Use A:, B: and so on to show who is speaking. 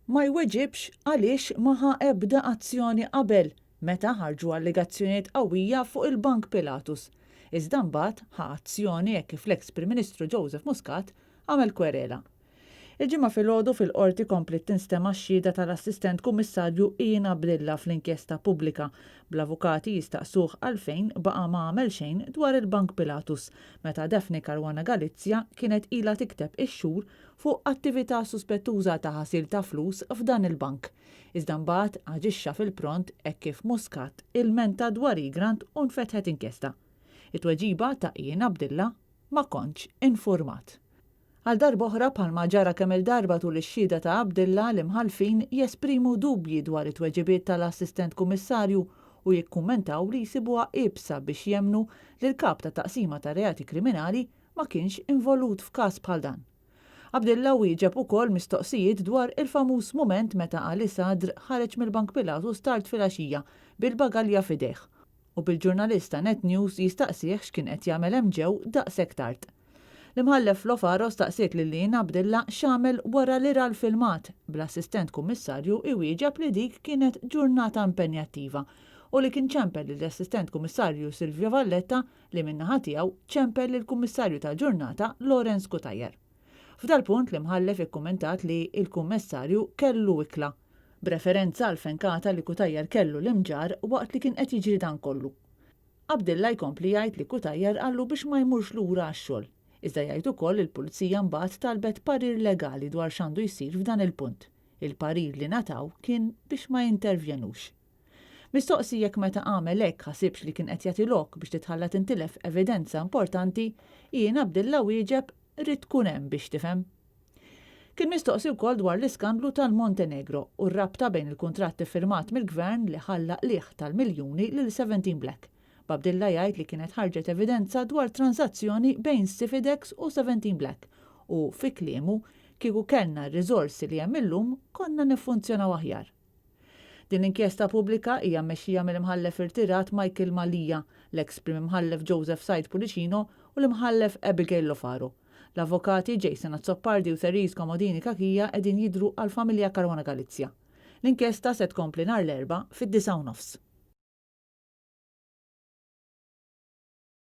A: Ma jweġibx għaliex ma ħa ebda azzjoni qabel meta ħarġu allegazzjonijiet qawwija fuq il-Bank Pilatus, iżda mbagħad ħa azzjoni hekk kif l-eks Prim Ministru Joseph Muscat għamel kwerela. Il-Ġimgħa filgħodu fil-Qorti kompliet tinstema' x-xhieda tal-Assistent Kummissarju Ian Abdilla fl-inkjesta pubblika, bl-avukati jistaqsuh għalfejn baqa' ma għamel xejn dwar il-Bank Pilatus meta Daphne Caruana Galizia kienet ilha tikteb ix-xhur fuq attività suspettuża ta' ħasil ta' flus f'dan il-bank. Iżda mbagħad aġixxa fil-pront hekk kif Muscat ilmenta dwar Egrant u nfetħet inkjesta. It-tweġiba ta' Ian Abdilla, Ma kontx infurmat. Għal darb'oħra, bħalma ġara kemm-il darba tul ix-xhieda ta' Abdilla, l-imħallfin jesprimu dubji dwar it-tweġibiet tal-Assistent Kummissarju u jikkummentaw li jsibuha iebsa biex jemmnu li l-Kap ta' Taqsima tar-Reati Kriminali ma kienx involut f'każ bħal dan. Abdilla wieġeb ukoll mistoqsijiet dwar il-famuż mument meta Ali Sadr ħareġ mill-Bank Pilatus tard filgħaxija bil-bagalja f'idejh u bil-ġurnalist ta' Net News jistaqsih x'kien qed jagħmel hemm ġew daqshekk tard. L-Imħallef Lofaro staqsiet lil Ian Abdilla x'għamel wara li ra l-filmat, bl-Assistent Kummissarju iwieġeb li dik kienet ġurnata impenjattiva u li kien ċempel lill-Assistent Kummissarju Silvio Valletta li min-naħa tiegħu ċempel lill-Kummissarju tal-ġurnata Lawrence Cutajar. F'dal-punt l-Imħallef ikkummentat li l-Kummessarju kellu ikla, b'referenza għall-fenkata li Cutajar kellu l-Imġarr waqt li kien qed jiġri dan kollu. Abdilla jkompli jgħid li Cutajar qallu biex ma jmurx lura għax-xogħol. Iżda jgħid ukoll li l-Pulizija mbagħad talbet parir legali dwar x'għandu jsir f'dan il-punt. Il-parir li ngħataw kien biex ma jintervjenux. Mistoqsi jekk meta għamel hekk ħasibx li kien qed jagħti lok biex titħalla tintilef evidenza importanti, Ian Abdilla wieġeb ridt tkun hemm biex tifhem. Kien mistoqsi wkoll dwar l-iskandlu tal-Montenegro u r-rabta bejn il-kuntratt iffirmat mill-Gvern li ħalla qligħ tal-miljuni lil Seventeen Black, b'Abdilla jgħid li kienet ħarġet evidenza dwar tranżazzjoni bejn Sifidex u Seventeen Black u, fi kliemu, kieku kellna r-riżorsi li hemm illum konna niffunzjonaw aħjar. Din l-inkjesta pubblika hija mmexxija mill-Imħallef irtirat Michael Mallia, l-eks Prim Imħallef Joseph Said Pullicino u l-Imħallef Abigail Lofaro. L-avukati Jason Azzopardi u Therese Comodini Cachia qegħdin jidhru għall-familja Caruana Galizia. L-inkjesta se tkompli nhar l-Erbgħa fid-disgħa u nofs.